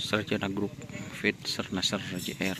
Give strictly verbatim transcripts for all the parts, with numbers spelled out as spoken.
Sarjana Group, Fit Sernasar J R.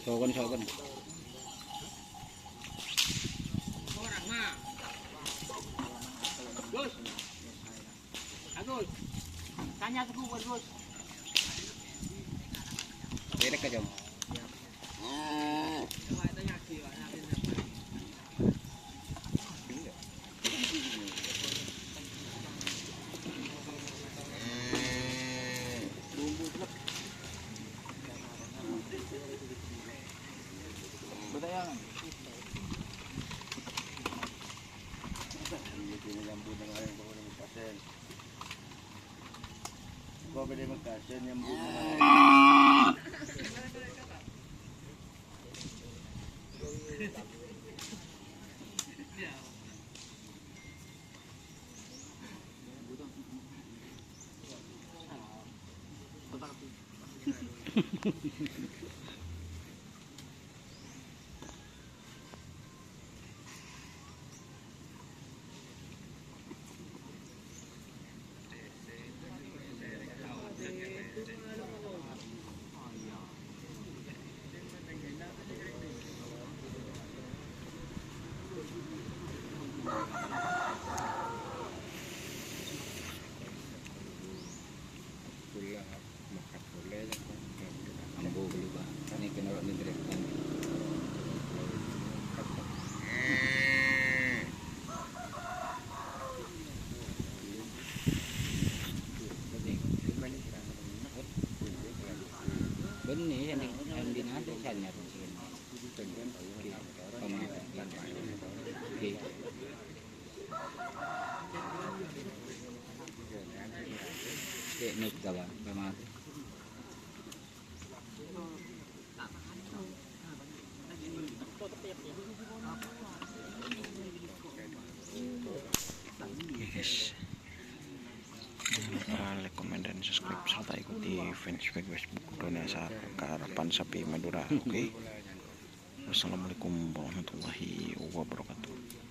Sokan, sokan. Agus, tanya Teguh, Agus. Balik ka, Jong. Ambu beli, Pak. Ini kena rok ni direct kan. Benih yang di, yang di nanti saya nyari sini. Oke. Oke. Cek nih, kawan, sama. Oke, guys. Jangan lupa like, comment, dan subscribe, serta ikuti fanspage Facebook Dunia Sa-, Karapan Sapi Madura. Oke. Wassalamualaikum warahmatullahi wabarakatuh.